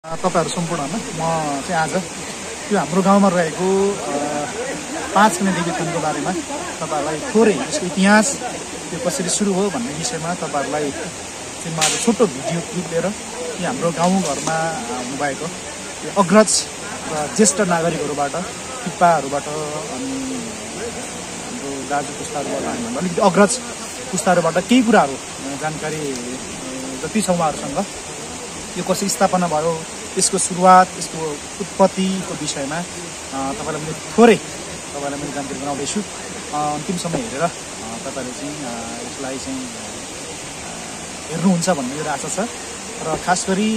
तपाईहरु सम्पूर्णमा म चाहिँ आज यो हाम्रो गाउँमा रहेको 5 कन्या देवी थानको बारेमा तपाईहरुलाई थोरै यसको इतिहास यो कसरी सुरु हो भन्ने विषयमा तपाईहरुलाई चाहिँ म आज छोटो भिडियो क्लिप लिएर यो हाम्रो गाउँघरमा हुनुभएको यो अग्रज र ज्येष्ठ नागरिकहरुबाट पिप्पाहरुबाट अनि हाम्रो दाजु पुस्ताहरुबाट हामी अलिकति अग्रज पुस्ताहरुबाट केही कुराहरु जानकारी जति छ उहाँहरुसँग यो कसरी स्थापना भयो यसको सुरुवात यसको उत्पत्तिको विषयमा तपाईलाई म थोरै तपाईलाई म जानकारी गराउँदैछु अन्तिमसम्म हेरेर तपाईले चाहिँ यसलाई चाहिँ हेर्नुहुन्छ भन्ने मेरो आशा छ र खास गरी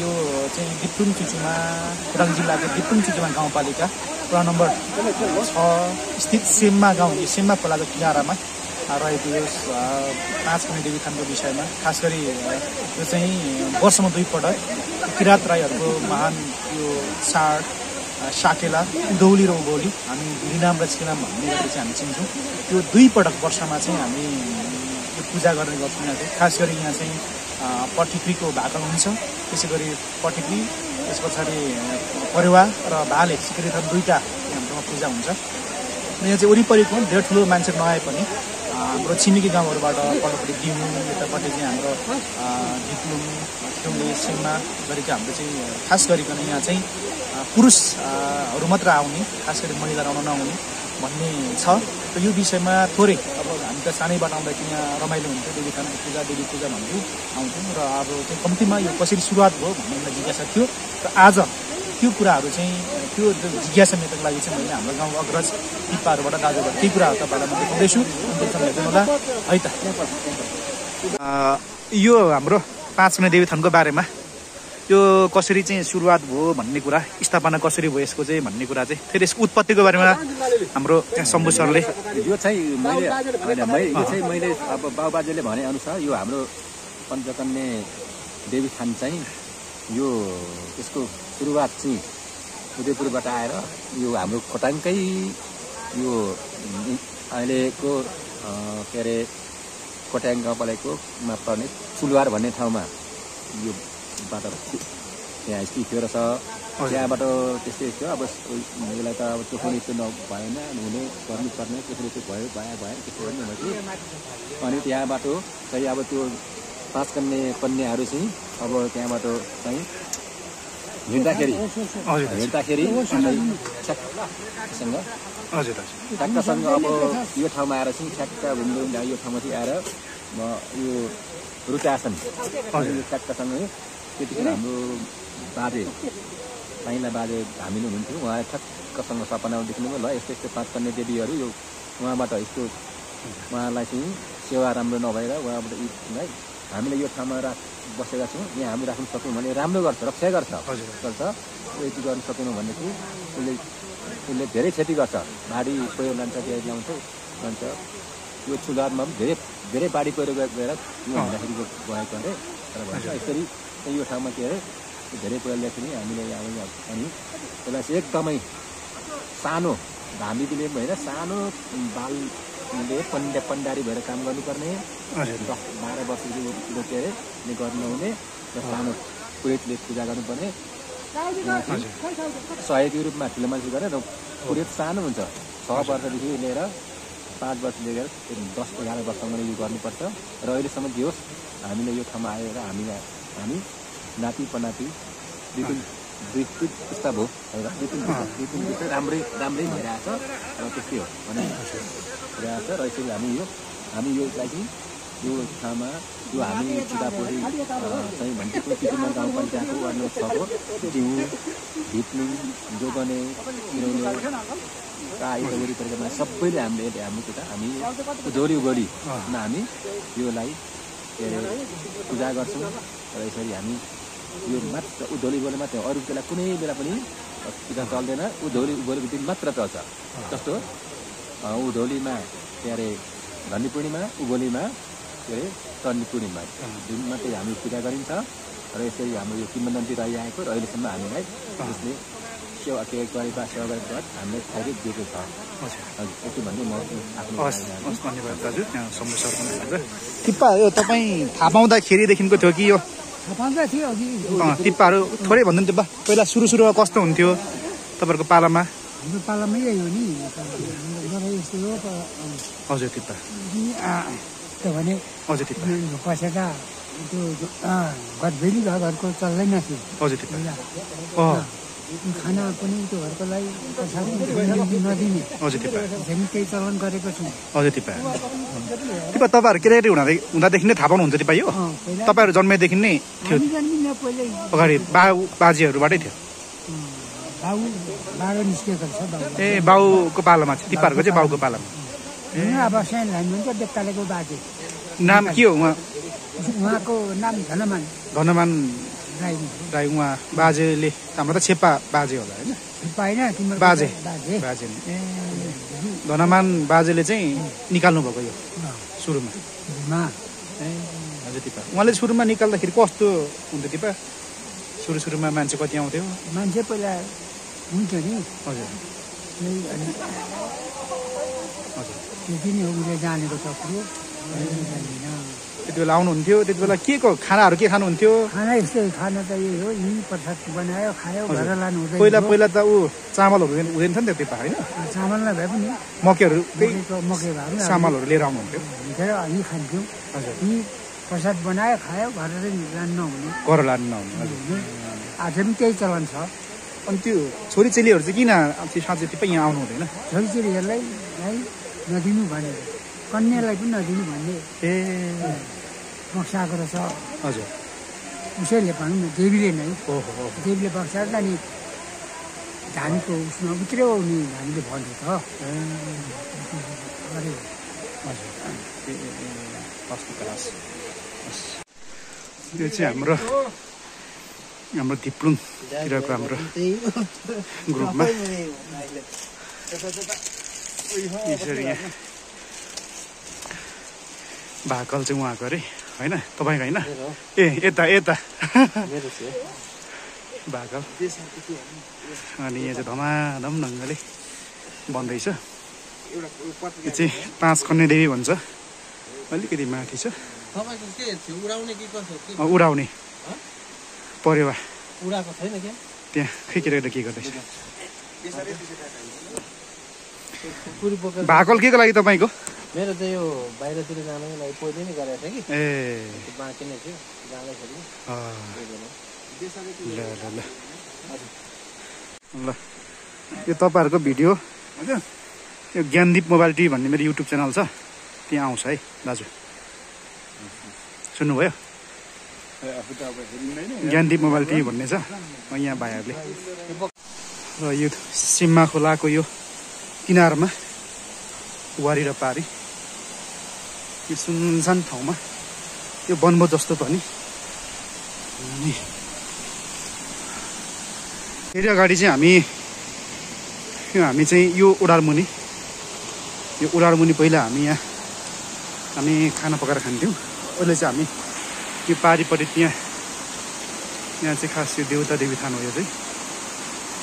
यो चाहिँ दिप्लुङ चुचुमा खोटाङ जिल्लाको दिप्लुङ चुचुमा गाउँपालिका वडा नम्बर 6 स्थित सेम्मा गाउँ यो सेम्मा खोलाको किनारामा रहेको यो 5 कन्या देवी थानको विषयमा खास गरी यो चाहिँ वर्षमा 2 पटक किरात राईहरूको महान यो चाड साकेला उधौली र उभौली हामी भिनाम र छिनाम भन्ने गरी चाहिँ हामी चिन्छौँ यो 2 पटक वर्षमा चाहिँ हामी यो पूजा गर्ने गर्छौँ यहाँ चाहिँ खास गरी यहाँ चाहिँ पटिक्रीको भाकल हुन्छ त्यसै गरी पटिक्री त्यस पछाडि परेवा र भाले सिक्रेथन दुईटा हाम्रोमा पूजा हुन्छ यहाँ चाहिँ वरिपरिको धेर ठुलो मान्छे नआए पनि हाम्रो छिमेकी गाउँहरुबाट पल्लोपट्टि दिमु यतापट्टि चाहिँ हाम्रो दिप्लुङ ठुङ्गे सेम्मा गरेको हाम्रो चाहिँ खास गरिकन यहाँ चाहिँ पुरुषहरु मात्र आउने खास गरी महिला आउन नआउने भन्ने छ र यो विषयमा थोरै अब हामी त सानैबाट आउँदाखेरि यहाँ रमाइलो हुन्थ्यो देवी पूजा भन्थ्यो आउँथ्यौँ र अब चाहिँ कम्तीमा यो कसरी सुरुवात भयो भन्ने मलाई जिज्ञासा थियो र आज त्यो कुराहरु चाहिँ त्यो जिज्ञासा मेटाउनको लागि चाहिँ मैले हाम्रो गाउँ अग्रज पिप्पाहरुबाट दाजुबाट केही कुराहरु तपाईलाई म देखाउँदैछु अन्तिमसम्म हेर्नु होला है त यो हाम्रो 5 कन्या देवी थानको बारेमा यो कसरी चाहिँ सुरुवात भयो भन्ने कुरा स्थापना कसरी भयो यसको चाहिँ भन्ने कुरा चाहिँ फेरि यसको उत्पत्तिको बारेमा हाम्रो शम्भु सरले यो चाहिँ मैले अब बाबुबाजेले भने अनुसार यो हाम्रो पञ्चकन्या देवी थान चाहिँ यो यसको सुरुवात चाहिँ उदयपुरबाट आएर यो हाम्रो खोटाङकै यो अहिलेको के अरे खोटाङ गाउँपालिकामा पर्ने चुलवार भन्ने ठाउँमा यो बाटो त्यहाँ स्थित थियो र त्यहाँबाट त्यस्तै थियो अब यसलाई त अब चोखोनी त्यो भएन हुने गर्नुपर्ने त्यसरी त्यो भयो त्यस्तो गर्नु भयो अनि त्यहाँबाट चाहिँ अब त्यो 5 कन्याहरू चाहिँ अब त्यहाँबाट चाहिँ हिँड्दाखेरि ठ्याक्कसँग अब यो ठाउँमा आएर चाहिँ ठ्याक्क घुम्दै यो ठाउँमा चाहिँ आएर यो रुचासन ठ्याक्कसँग त्यतिखेर हाम्रो बाजे पाइला बाजे हामीले हुनुहुन्थ्यो उहाँले ठ्याक्कसँग सपनामा देख्नुभयो ल यस्तो 5 कन्या देवीहरू यो उहाँबाट यस्तो उहाँलाई चाहिँ सेवा राम्रो नभएर उहाँबाट हामीले यो ठाउँमा बसेका छौँ यहाँ हामी राख्न सक्यौँ भने राम्रो गर्छ रक्षा गर्छ यति गर्न सकेनौँ भने चाहिँ उसले धेरै क्षति गर्छ बाढी पहिरो लान्छ त्यहाँ ल्याउँछ यो चुलारमा पनि धेरै बाढी पहिरो गएर यो भन्दाखेरि गएको अरे र भन्छ यसरी यो ठाउँमा के अरे धेरै पहिरो ल्याएको हामीले अनि यसलाई चाहिँ एकदमै सानो धामी दिले होइन सानो बालले पण्डारी भएर काम गर्नुपर्ने 10-12 वर्षको के अरे गर्नुहुने र सानो पुरोहितले पूजा गर्नुपर्ने सहयोगी रूपमा ठुलो मान्छे गरेर पुरोहित सानो हुन्छ 6 वर्षदेखि लिएर 5 वर्ष लिएर 10-11 वर्षसम्म यो गर्नुपर्छ र अहिलेसम्म जे होस् हामीले यो ठाउँमा आएर हामी नाति पनाति दुई पुस्ता भयो होइन राम्रै भइरहेछ र त्यस्तै हो भने रहेछ र यसरी हामी योलाई चाहिँ यो ठाउँमा यो हामी चितापोरी चाहिँ भन्छ किसिममा गाउँपालिकाको वार्ड नम्बर 6 को जिउ भिप्लुङ जोगने किरौले काई वरिपरिका सबैले हामी उधौलीमा हामी योलाई के अरे पूजा गर्छौँ र यसरी हामी यो मात्र उधौली बोले मात्र अरू बेला कुनै बेला पनि पूजा चल्दैन उधौलीको दिन मात्र चल्छ जस्तो उधौलीमा के अरे धनी पूर्णिमा उभोलीमा के अरे चण्डी पूर्णिमा जुन मात्रै हामी पूजा गरिन्छ र यसरी हाम्रो यो किम्बदन्ती रहिआएको र अहिलेसम्म हामीलाई यसले सेवा गरेको हामीले थाहा दिएको छ हजुर यति भन्दै म आफ्नो धन्यवाद दाजु त्यहाँ शम्भु सर पनि पिप्पा यो तपाईँ थाहा पाउँदाखेरिदेखिको थियो कि यो थियो अघि टिप्पाहरू थोरै भन्नु नि टिप्पा पहिला सुरुमा कस्तो हुन्थ्यो तपाईँहरूको पालामा हाम्रो पालामै यही हो नि यस्तो हो हजुर टिप्पा के भने हजुर टिप्पा पसेका त्यो घरबेली घरको चल्दैन थियो हजुर टिप्पा खाना पनि त्यो घरकोलाई नदिने हजुर टिप्पा हामी केही चलन गरेको छौँ हजुर टिप्पा टिप्पा तपाईँहरू केटाकेटी हुँदादेखि नै थाहा पाउनुहुन्छ टिप्पा यो तपाईँहरू जन्मेदेखि नै थियो अगाडि बाजेहरूबाटै थियो बाबु निस्केको छ ए बाउको पालामा चाहिँ टिप्पाहरूको चाहिँ बाउको पालामा अब सानो लानुहुन्छ बेक्तालेको बाजे नाम के हो उहाँको नाम घनमान राई उहाँ बाजेले हाम्रो त छेप्पा बाजे होला होइन बाजे बाजे धनमान बाजेले चाहिँ निकाल्नु भएको यो सुरुमा हजुर टिप्पा उहाँले सुरुमा निकाल्दाखेरि कस्तो हुन्थ्यो टिप्पा सुरुमा मान्छे कति आउँथ्यो मान्छे पहिला हुन्थ्यो नि हजुर हजुर त्यति नै हो उसले जानेको छ कुरो त्यति बेला आउनुहुन्थ्यो त्यति बेला के को खानाहरू के खानुहुन्थ्यो खाना यस्तै खाना त यही हो यहीँ प्रसाद बनायो खायो घर लानु हुँदैन पहिला त ऊ चामलहरू हुँदैन थियो नि त्यो होइन चामल नभए पनि मकैहरू मकै भए चामलहरू लिएर आउनुहुन्थ्यो यहीँ खान्थ्यौँ यहीँ प्रसाद बनायो खायो घर लानु नहुने घर लानु नहुने आज पनि त्यही चलन छ अनि त्यो छोरीचेलीहरू चाहिँ किन साँच्चै टिप्पा यहाँ आउनु हुँदैन छोरीचेलीहरूलाई है नदिनु भनेर कन्यालाई पनि नदिनु भन्ने ए बक्साएको रहेछ हजुर उसैले भनौँ न देवीले नै ओहो देवीले बक्साएको अनि धानको उसमा उत्रेको नि हामीले भन्यो त हजुर यो चाहिँ हाम्रो दिप्लुङतिरको हाम्रो ग्रुपमा यसरी यहाँ भाकल चाहिँ उहाँको अरे होइन तपाईँको होइन ए यता भाकल अनि यहाँ चाहिँ धमाधम ढङ्गले बन्दैछ यो चाहिँ 5 कन्या देवी भन्छ अलिकति माथि छ उडाउने परेवा त्यहाँ खै केटाकेटा के गर्दैछ भाकल के को लागि तपाईँको मेरो चाहिँ यो बाहिरतिर जानको लागि पहिले नै गरेको थिएँ कि ए बाँकी नै थियो जाँदाखेरि ल यो तपाईँहरूको भिडियो यो ज्ञानदीप मोबाइल टिभी भन्ने मेरो युट्युब च्यानल छ त्यहाँ आउँछ है दाजु सुन्नुभयो ज्ञानदीप मोबाइल टिभी भन्ने छ यहाँ भाइहरूले र यो सिम्मा खोलाको यो किनारमा वारी र पारी यो सुनसान ठाउँमा यो वनभोज जस्तो पनि फेरि अगाडि चाहिँ हामी चाहिँ यो उडारमुनि पहिला हामी खाना पकाएर खान्थ्यौँ अहिले चाहिँ हामी यो पारिपट्टि यहाँ चाहिँ खास यो देउता देवी थान हो यो चाहिँ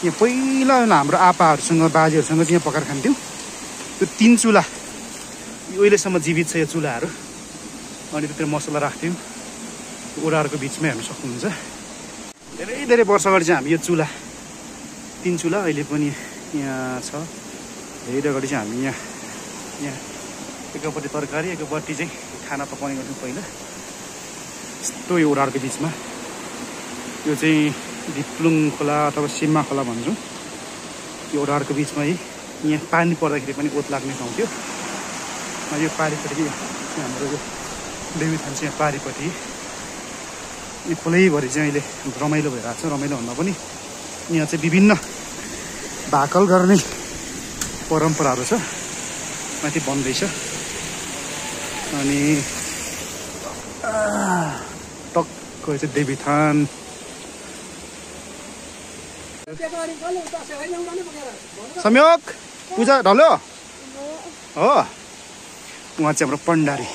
यहाँ पहिला हाम्रो आपाहरूसँग बाजेहरूसँग चाहिँ यहाँ पकाएर खान्थ्यौँ यो 3 चुला अहिलेसम्म जीवित छ यो चुलाहरू अनि त्यतिर मसला राख्थ्यौँ ओडारको बिचमै हेर्न सक्नुहुन्छ धेरै वर्ष अगाडि चाहिँ हामी यो 3 चुला अहिले पनि यहाँ छ धेरै अगाडि चाहिँ हामी यहाँ एकपट्टि तरकारी एकपट्टि चाहिँ खाना पकाउने गर्थ्यौँ पहिला यस्तो यो ओडारको बिचमा यो चाहिँ दिप्लुङ खोला अथवा सिम्मा खोला भन्छौँ यो ओडारको बिचमा यहाँ पानी पर्दाखेरि पनि ओत लाग्ने ठाउँ थियो यो पारिपट्टि हाम्रो यो देवी थान चाहिँ यहाँ पारिपट्टि यो खोलैभरि चाहिँ अहिले रमाइलो भइरहेको छ रमाइलो भन्दा पनि यहाँ चाहिँ विभिन्न भाकल गर्ने परम्पराहरू छ माथि बन्दैछ अनि टक्क चाहिँ देवी थान संयोग पूजा ढल्यो हो उहाँ चाहिँ हाम्रो पण्डारी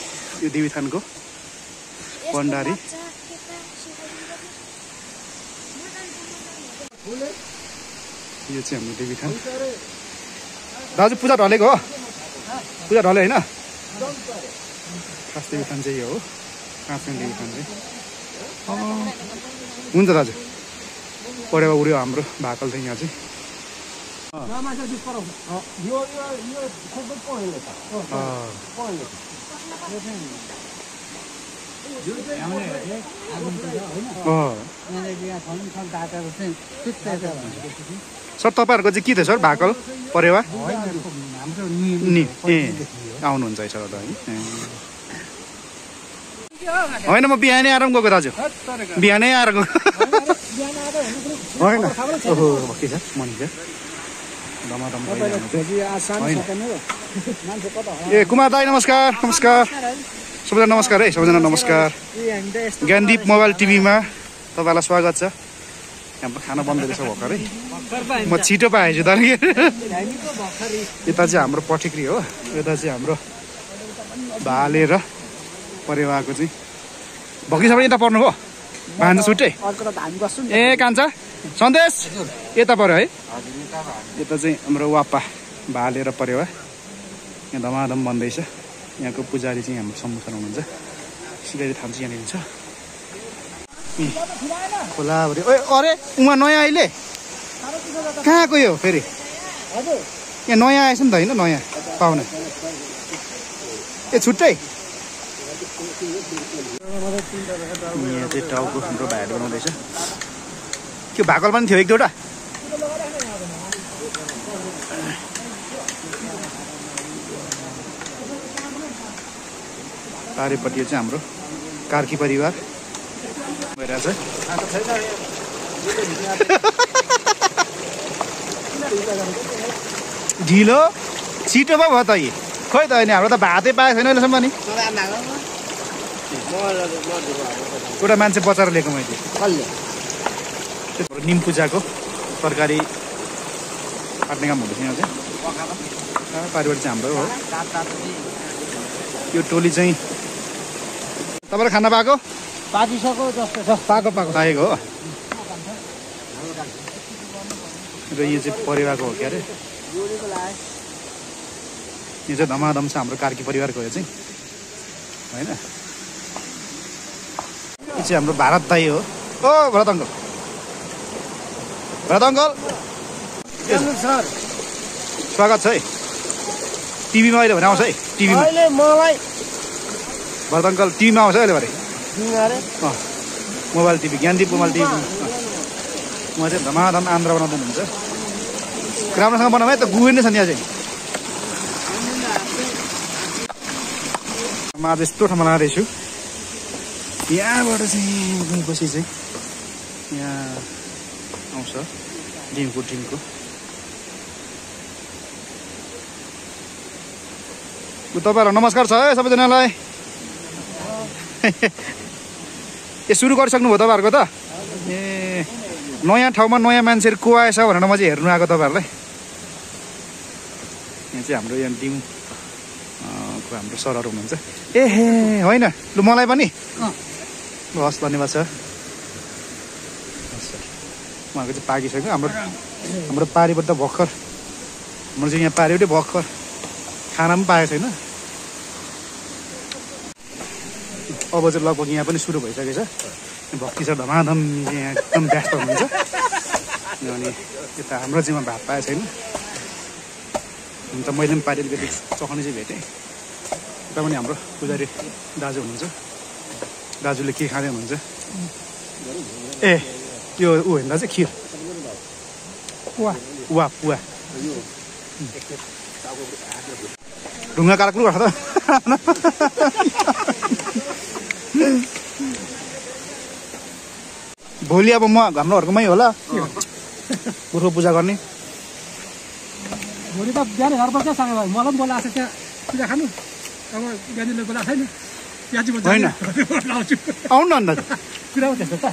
यो देवीथानको पण्डारी यो चाहिँ हाम्रो देवीथान दाजु पूजा ढलेको हो पूजा ढल्यो होइन खास देवीथान चाहिँ यो हो काँचमा देवीथान चाहिँ हुन्छ दाजु परेवा उड्यो हाम्रो भाकल चाहिँ यहाँ चाहिँ सर तपाईँहरूको चाहिँ के थियो सर भाकल परेवा नि ए आउनुहुन्छ है सर त होइन म बिहानै आएर गएको दाजु बिहानै आएर गएको होइन ओहो के छ मनी छ ए कुमार दाई नमस्कार नमस्कार सबैजना नमस्कार है सबैजना नमस्कार ज्ञानदीप मोबाइल टिभीमा तपाईँलाई स्वागत छ हाम्रो खाना बन्द रहेछ भर्खरै म छिटो पाएछु तर यता चाहिँ हाम्रो पठिक्री हो यता चाहिँ हाम्रो भाले र परेवाको चाहिँ भक्ति सबै यता पर्नु हो भान्जा छुट्टै ए कान्छा सन्देश यता पर्यो है यता चाहिँ हाम्रो वापा भाले र परेवा यहाँ धमाधम बन्दैछ यहाँको पुजारी चाहिँ हाम्रो सम्मुखमा हुनुहुन्छ सिकाइ थाम्ची यहाँनिर छ खोलाभरि ओ अरे उहाँ नयाँ अहिले कहाँको यो फेरि यहाँ नयाँ आएछ नि त होइन नयाँ पाहुना ए छुट्टै यहाँ चाहिँ टाउको हाम्रो भाइहरू बनाउँदैछ त्यो भाकल पनि थियो एक दुईवटा पारिपट्टि चाहिँ हाम्रो कार्की परिवार भइरहेछ ढिलो छिटो पो भयो त यी खोइ त होइन हाम्रो त भातै पाएको छैन अहिलेसम्म नि एउटा मान्छे बचाएर ल्याएको मैले निम पूजाको तरकारी काट्ने काम हुँदैछ यहाँ चाहिँ पारिवार चाहिँ हाम्रो हो यो टोली चाहिँ तपाईँले खाना पाएको पाकिसक्यो जस्तो छ पाएको पाएको हो र यो चाहिँ परिवारको हो क्या अरे यो चाहिँ धमाधम छ हाम्रो कार्की परिवारको यो चाहिँ होइन यो चाहिँ हाम्रो भारत दाई हो ओ भरत अङ्कल स्वागत छ है टिभीमा अहिले भने आउँछ है टिभीमा भरत अङ्कल टिभीमा आउँछ अहिले भरे mobile TV Gyandeep mobile TV उहाँ चाहिँ धमाधम आन्द्रा बनाउँदै हुनुहुन्छ राम्रोसँग बनाउँ है त गुहेर्ने छ नि यहाँ चाहिँ म आज यस्तो ठाउँमा लाँदैछु यहाँबाट चाहिँ गएपछि चाहिँ यहाँ आउँछ टिमको तपाईँहरूलाई नमस्कार छ है सबैजनालाई ए सुरु गरिसक्नुभयो तपाईँहरूको त ए नयाँ ठाउँमा नयाँ मान्छेहरू को आएछ भनेर म चाहिँ हेर्नु आएको तपाईँहरूलाई यहाँ चाहिँ हाम्रो यहाँ टिमको हाम्रो सरहरू हुनुहुन्छ ए हे होइन लु मलाई पनि हस् धन्यवाद सर उहाँको चाहिँ पाकिसक्यो हाम्रो पारिबाट त भर्खर हाम्रो चाहिँ यहाँ पारिबाटै भर्खर खाना पनि पाएको छैन अब चाहिँ लगभग यहाँ पनि सुरु भइसकेछ भक्ति छ धमाधम यहाँ एकदम व्यस्त हुनुहुन्छ अनि यता हाम्रो चाहिँ भात पाएको छैन अन्त मैले पनि पारिले भेटेँ चखनी चाहिँ भेटेँ यता पनि हाम्रो पुजारी दाजु हुनुहुन्छ दाजुले के खाँदै हुनुहुन्छ ए यो ऊ होइन दाजु खिर पुवा ढुङ्गा काट्नु पर्छ त भोलि अब म हाम्रो घरकोमै होला पुर्खो पूजा गर्ने भोलि त बिहान घर बस्छ सँग मलाई पनि बोलाएको छ त्यहाँ पूजा खानु अब बिहानले बोलाएको छैन होइन आउनु न अन्त कुरा त्यस्तो त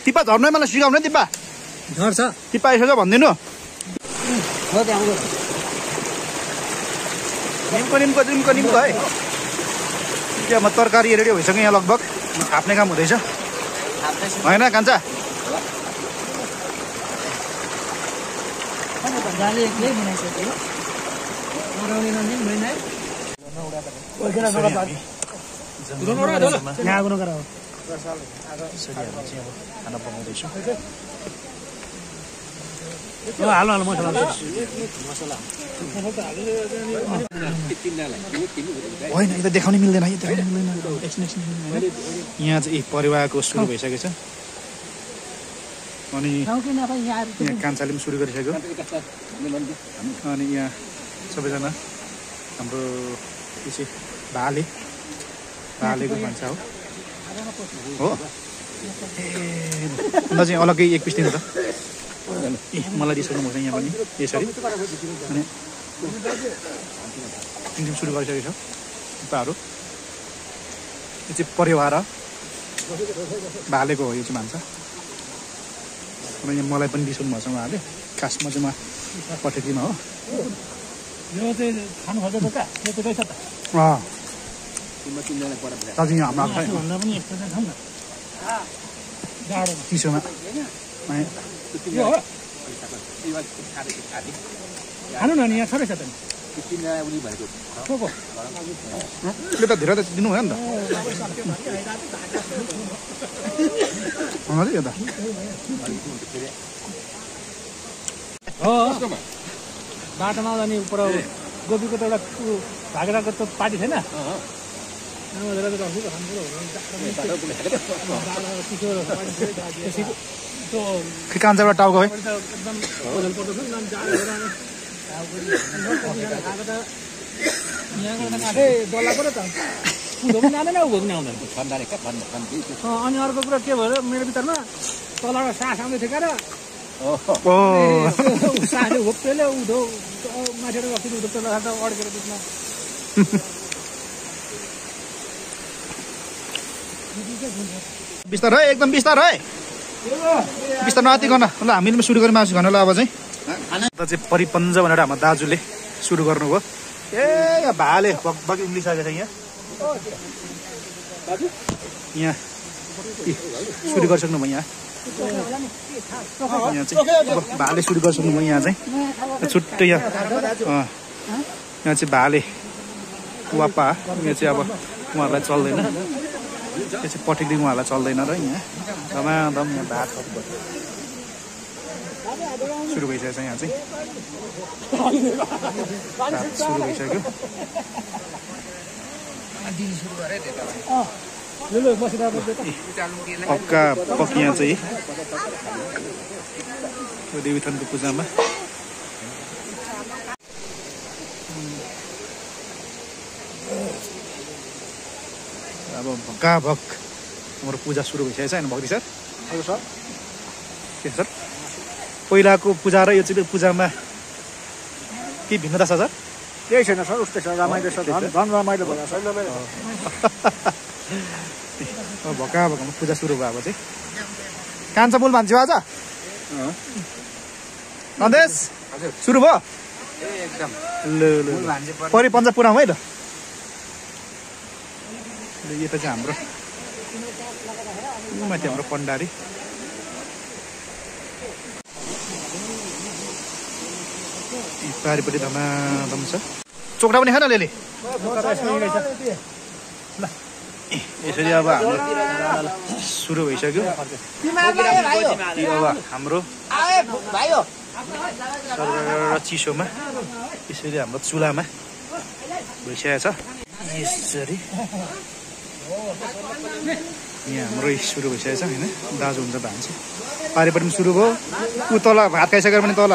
टिप्पा झर्नै मलाई सिकाउनु टिप्पा झर्छ टिप्पा यसो भनिदिनु निम्को है त्यो म तरकारी रेडी भइसक्यो यहाँ लगभग थाप्ने काम हुँदैछ होइन कान्छा यसरी हामी चाहिँ अब खाना पकाउँदैछौँ। हाल्नु हाल्नु मसला होइन यो त देखाउनै मिल्दैन है, देखाउनै मिल्दैन। एकछिन यहाँ चाहिँ परिवारको सुरु भइसकेको छ अनि यहाँ कान्छाले पनि सुरु गरिसक्यो अनि यहाँ सबैजना हाम्रो यो चाहिँ भालेको भन्छ हो अन्त चाहिँ अलग्गै एक पिस दिनु त ए मलाई दिइसक्नु पर्छ यहाँ पनि यसरी अनि तिन सुरु गरिसकेको छ थुक्पाहरू यो चाहिँ परिवार भालेको हो यो चाहिँ भन्छ यहाँ मलाई पनि दिइसक्नु भएको छ उहाँहरूले खासमा चाहिँ म पठाइदिनु हो यो चाहिँ खानु खोज्छ त यो चाहिँ रहेछ त दाजु यहाँ हाम्रो भन्दा पनि यस्तो चाहिँ खाउँ न चिसोमा खानु न नि यहाँ छ रहेछ त यो त धेरै त दिनु भयो नि त यो त हो बाटोमा आउँदा नि पर गोपीको त एउटा भागेराको त पार्टी छैन खै कान्छाबाट टाउको है डल्ला पऱ्यो त उँधो पनि जाँदैन उँधो पनि आउँदैन अनि अर्को कुरा के भयो मेरो भित्रमा तलबाट सास आउँदै थियो क्या सासले होप्टेले उँधो माथि उँधो तल अड्केर त्यसमा बिस्तार है एकदम बिस्तार है बिस्तार नआतिकन ल हामीले पनि सुरु गऱ्यौँ मासु खानु ल अब चाहिँ चाहिँ परिपन्ज भनेर हाम्रो दाजुले सुरु गर्नुभयो ए भाले बगबगी उम्लिसकेको छ यहाँ सुरु गरिसक्नु भयो यहाँ चाहिँ भाले सुरु गरिसक्नु भयो यहाँ चाहिँ छुट्टै यहाँ चाहिँ भाले वापा यो चाहिँ अब उहाँहरूलाई चल्दैन त्यो चाहिँ पठिकदेखि उहाँहरूलाई चल्दैन र यहाँ धमाधम यहाँ भात सुरु भइसकेको छ यहाँ चाहिँ भात सुरु भइसक्यो पक्का पक यहाँ चाहिँ देवीथनको पूजामा अब भक्का भक हाम्रो पूजा सुरु भइसकेको छ होइन भक्ति सर हजुर सर के सर पहिलाको पूजा र यो चाहिँ पूजामा के भिन्नता छ सर केही छैन सर उस्तै छ रमाइलो छ झन् रमाइलो भयो भक्का भक पूजा सुरु भएको चाहिँ कान्छा बोल भन्छ आज नन्देश सुरु भयो एकदम ल परिपन्जा पुराउँ है ल यता चाहिँ हाम्रो माथि हाम्रो पण्डारी पारिपट्टि धमाधम छ चोक्टा पनि खान ले यसरी अब हाम्रो सुरु भइसक्यो अब हाम्रो चिसोमा यसरी हाम्रो चुलामा भइसकेको छ यसरी यहाँ हाम्रो सुरु भइसकेको छ होइन दाजु हुन्छ भान्छ पारिपट्टि पनि सुरु भयो ऊ तल भात खाइसकेर पनि तल